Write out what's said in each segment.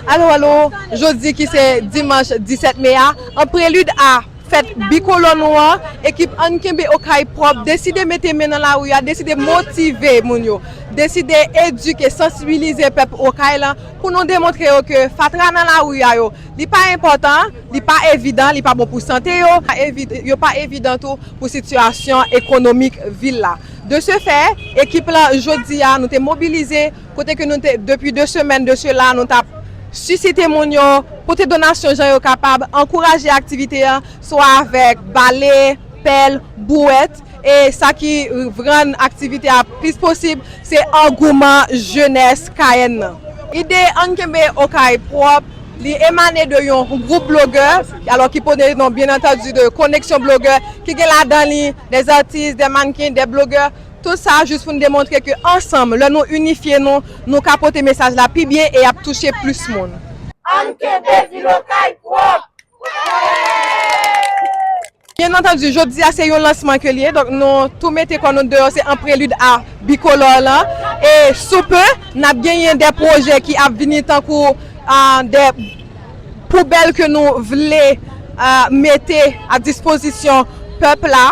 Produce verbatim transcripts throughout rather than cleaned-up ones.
Alo, alo, jodi ki se dimanch disèt me a, an prelid a fèt bikolò nou an, ekip Ann Kenbe Okay Pwòp deside mete men nan lari a, deside motive moun yo, deside edike, sansibilize pèp Okay lan pou nou demontre yo ke fatra nan lari a yo, li pa enpòtan, li pa evidan, li pa bon pou sante yo, pa evi-, yo pa evidan tou pou sitiyasyon ekonomik vil la. De ce fait, ekip lan jodi a, nou te mobilize, kote ke nou te, depi de semèn de sela, nou t ap sisite moun yo, pote donasyon jan yo kapab, ankouraje aktivite an, swa avèk bale, pèl, bouwèt, e sa ki rann aktivite a plis posib, se angouman jenès Kayèn nan. Ide Ann Kenbe Okay Pwòp, li emane de yon gwoup blogè, alò ki pote non, byen antandi, de Koneksyon Blogè, ki gen ladan li de atis, de mannken, de blogè, tout sa jis pou n demontre ke ansanm, lè nou inifye nou, nou ka pote mesaj la pi byen e y ap touche plis moun. Ann kenbe vil Okay pwòp! Byen antandi, jodi a se yon lansman ke l ye, donk nou tou mete kò nou deyò, se an prelid a bikolò lan. E sou pe, n ap genyen de pwojè ki ap vini tankou, ah, de poubèl ke nou vle, ah, mete a dispozisyon pèp la.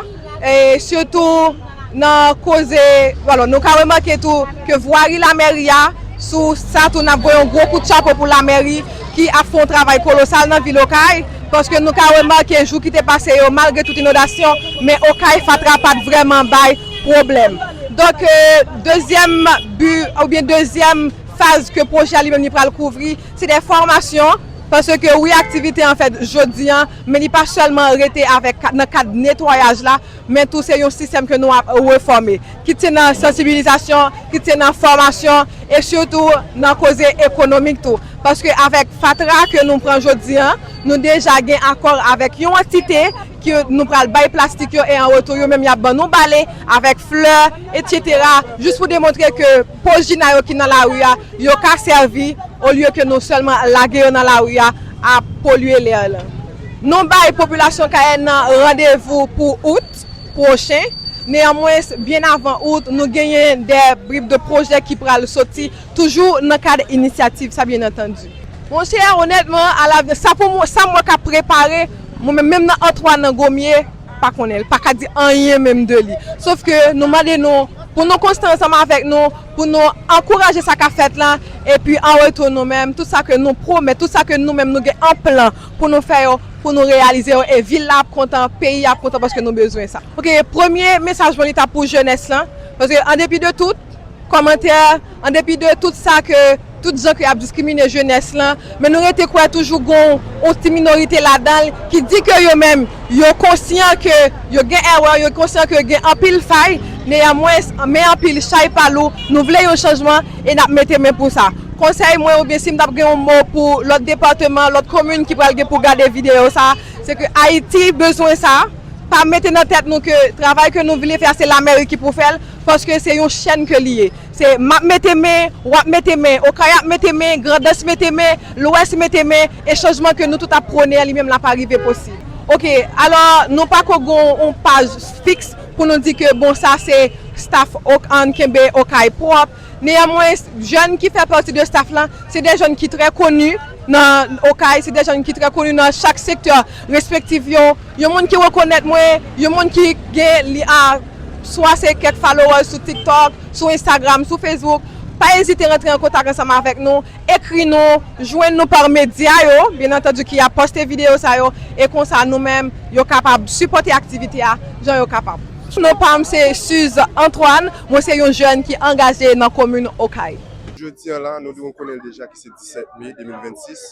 E sitou, nan koze, alò, nou ka remake tou ke vwari lamèri a, sou sa tou n ap voye yon gwo kout chapo pou lamèri ki ap fè yon travay kolosal nan vil Okay, paske nou ka remake jou ki te pase yo, malgre tout inondasyon, men Okay fatra pa t vrèman bay pwoblèm. Donk, euh, dezyèm bi oubyen dezyèm faz ke pwojè a li menm li pral kouvri, se de fòmasyon, paske wi, aktivite an fèt jodi an, men li pa sèlman rete avèk ka-, nan kad netwayaj la, men tou se yon sistèm ke nou ap refòme, kit se nan sansibilizasyon, kit se nan fòmasyon, e sitou nan koze ekonomik tou. Paske avèk fatra ke nou pran jodi an, nou deja gen akò avèk yon antite ke nou pral bay plastik yo, e an retou yo menm y ap ban nou bale avèk flè, etsetera, jis pou demontre ke po jina yo ki nan lari a, yo ka sèvi, olye ke nou sèlman lage yo nan lari a ap polye lè lan. Nou bay popilasyon Kayèn nan randevou pou out pwochen. Neyanmwen, byen avan out, nou genyen de brib de pwojè ki pral soti, toujou nan kad inisyativ sa, byen antandi. Monchè, onètman, alavni, sa pou mwen, sa mwen ka prepare, mwen menm, menm nan Antwàn nan Gomye, pa konnen, li pa ka di anyen menm de li. Sof ke nou mande nou pou nou konstan ansanm avèk nou, pou nou ankouraje sa k ap fèt la, epi an retou nou menm, tout sa ke nou pwomèt, tout sa ke nou menm nou gen an plan pou nou fè yo, pou nou reyalize yo, e vil la ap kontan, peyi a ap kontan paske nou bezwen sa. Oke, premye mesaj mwen li t ap pou jenès lan, paske an depi de tout kòmantè, an depi de tout sa ke, tout jan ke y ap diskrimine jenès lan, men nou rete kwè toujou gon yon ti minorite ladan l ki di ke yo menm, yo konsyan ke yo gen erè, yo konsyan ke gen anpil fay, neyanmwen, men anpil chay pa lou, nou vle yon chanjman e n ap mete men pou sa. Konsèy mwen, oubyen si m t ap gen yon mo pou lòt depatman, lòt komin ki pral gen pou gade videyo sa, se ke Ayiti bezwen sa. Pa mete nan tèt nou ke travay ke nou vle fè a, se lamèri ki pou fè l, paske se yon chèn ke li ye. Se m ap mete men, w ap mete men, Okay ap mete men, Grandans mete men, Lwès mete men, e chanjman ke nou tout ap pwone a, li menm l ap rive posib. Oke, alò, nou pako gon yon paj fiks pou nou di ke, bon, sa se staff Ok-, Ann Kenbe Okay Pwòp. Neyanmwen, jèn ki fè pati de staff lan, se de jèn ki trè koni nan Okay, se de jèn ki trè koni nan chak sektè respektif yo. Yon moun ki rekonèt mwen, yon moun ki gen li a, swa se kèk followers sou TikTok, sou Instagram, sou Facebook, pa ezite rantre an kontak ansanm avèk nou, ekri nou, jwenn nou pa medya yo, byen antandi ki ap poste videyo sa yo, e konsa nou menm, yo kapab sipòte aktivite a, jan yo kapab. Non pa m se Suze Antoine, mwen se yon jèn ki angaje nan komin Okay. Jodi a la, nou dwe konnen l deja ki se disèt me de mil vennsis.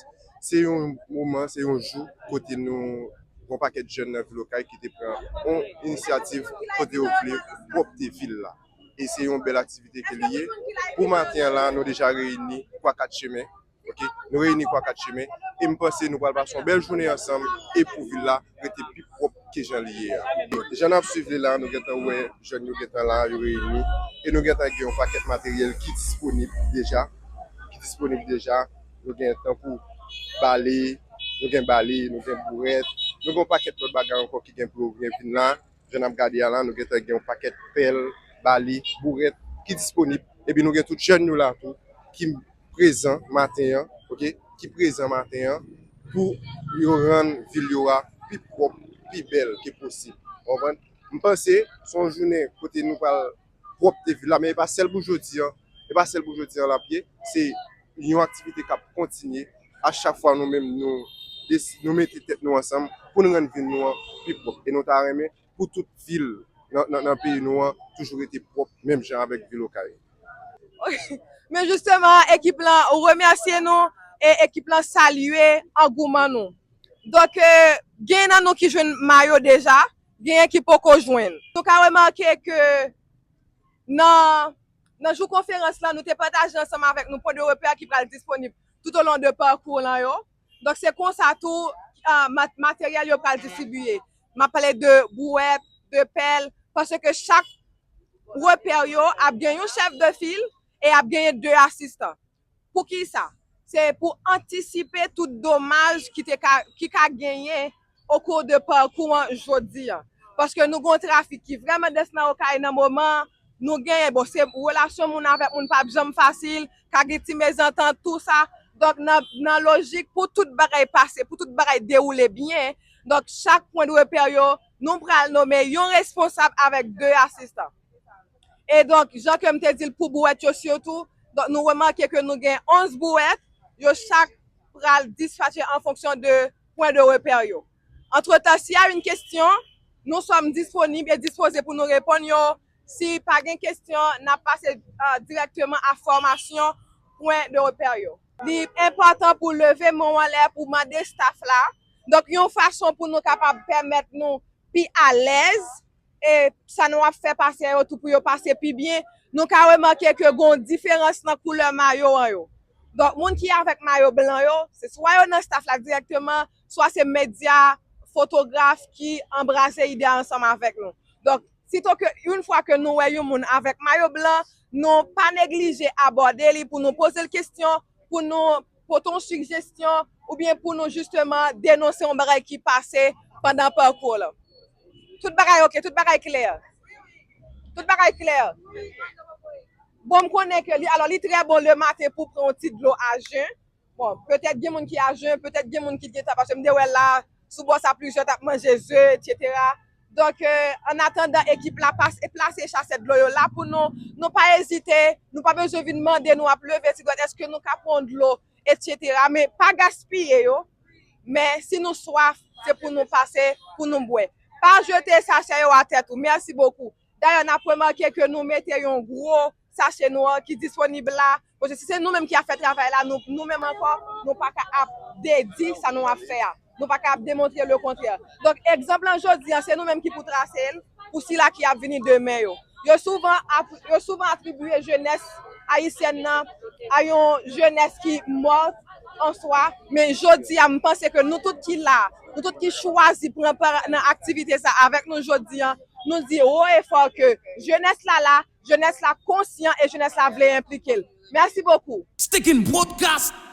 Se yon moman, se yon jou kote nou, yon pakèt jèn nan vil Okay ki te pran yon inisyativ kote yo vle pwòpte vil la. E se yon bèl aktivite ke li ye. Pou maten an la, nou deja reyini kwa kat chemen. Oke, nou reyini kwa kat chemen. E m panse nou pral pase yon bèl jounen ansanm. E pou vil la rete pi pwòp ke jan li ye a. Jan n ap swiv li la, nou gentan wè jèn yo gentan la, yo reyini. E nou gentan gen yon pakèt materyèl ki disponib deja. Ki disponib deja. Nou gen tankou bale, nou gen bale, nou gen bourèt, nou gen yon pakèt lòt bagay ankò ki gen pou yo vin la. Jan n ap gade a la, nou gentan gen yon pakèt pèl, bale, bourèt ki disponib. Epi nou gen tout jèn yo la tou ki prezan maten an, oke? ki prezan maten an pou yo rann vil yo a pi pwòp, pi bèl ke posib. Ou konprann? M panse se yon jounen kote nou pral pwòpte vil la, men e pa sèl pou jodi an, e pa sèl pou jodi an l ap ye, se yon aktivite k ap kontinye. A chak fwa nou menm nou desi-, nou mete tèt nou ansanm pou nou rann vil nou an pi pwòp. E nou ta renmen pou tout vil nan, nan, nan peyi nou an toujou rete pwòp, menm jan avèk vil Okay. Men jisteman, ekip lan remèsye nou e ekip lan salye angouman nou. Donk, gen nan nou ki jwenn mayo deja, genyen ki poko jwenn. Nou ka remake ke nan, nan jou konferans lan, nou te pataje ansanm avèk nou pwen de repè ki pral disponib tout o lon de pakou lan yo. Donk, se konsa tou, uh, mat, materyèl yo pral distribiye. M ap pale de bouwèt, de pèl, paske chak repè yo ap gen yon chèf de fil e ap genyen de asistan. Poukisa? Se pou antisipe tout domaj ki, te ka, ki ka genyen okou de pakou an jodi an. Paske nou gen yon trafik ki vrèman dens nan Okay nan moman, nou genyen, bon, se relasyon moun avèk moun p ap janm fasil, ka gen ti mezantant, tou sa. Donk, nan, nan lojik pou tout bagay pase, pou tout bagay dewoule byen, donk, chak pwen de repè yo, nou pral nonmen yon responsab avèk de asistan. E donk, jan ke m te di l pou bouwèt yo sitou, donk, nou remake ke nou gen onz bouwèt, yo chak pral dispache an fonksyon de pwen de repè yo. Antretan, s'il y a une question, nous sommes disponibles et disposés pour nous répondre yo. Si pa gen kesyon, n ap pase, uh, dirèkteman a fòmasyon pwen de repè yo. Li enpòtan pou leve men w anlè pou mande staff la. Donk, yon fason pou nou kapab pèmèt nou pi alèz e sa nou ap fè pase yo tou pou yo pase pi byen, nou ka remake ke gen yon diferans nan koulè mayo an yo. Donk, moun ki avèk mayo blan yo, se swa yo nan staff la dirèkteman, swa se medya, fotograf ki anbrase ide a ansanm avèk nou. Donk, sito ke yon fwa ke nou wè yon moun avèk mayo blan, nou pa neglije abòde li pou nou poze l kesyon, pou nou pote yon sijesyon, oubyen pou nou jisteman denonse yon bagay ki pase pandan pakou lan. Tout bagay oke, tout bagay klè. Tout bagay klè. Bon, m konnen ke li, alò, li trè bon lematen pou pran yon ti dlo a jen. Bon, petèt gen moun ki a jen, petèt gen moun ki gentan, paske m te wè la, sou bò sa plizyè t ap manje ze, etsetera. Donk, euh, an atandan ekip la pase, plase chasè dlo yo la pou nou, nou pa ezite, nou pa bezwen vin mande nou ap leve ti dwèt, èske nou ka pran dlo, etsetera. Men pa gaspiye yo, men si nou swaf, se pou nou pase, pou nou bwè. Pa jete sachè yo atè tou. Mèsi bokou. Dayè, n ap remake ke nou mete yon gwo sache nou an ki disponib la. Paske si se nou menm ki ap fè travay la, nou, nou menm ankò, nou pa ka ap dedi sa nou ap fè a. Nou pa ka ap demontre lekontrè. Donk, egzanp lan jodi an, se nou menm ki pou trase l pou sila ki ap vini demen yo. Yo souvan, ap, yo souvan atribiye jenès ayisyèn nan a yon jenès ki mò an swa, men jodi a, m panse ke nou tout ki la, nou tout ki chwazi pran pa nan aktivite sa avèk nou jodi an, nou di wo e fò ke jenès la la, jenès la konsyan e jenès la vle enplike l. Mèsi bokou. Sticking Broadcast.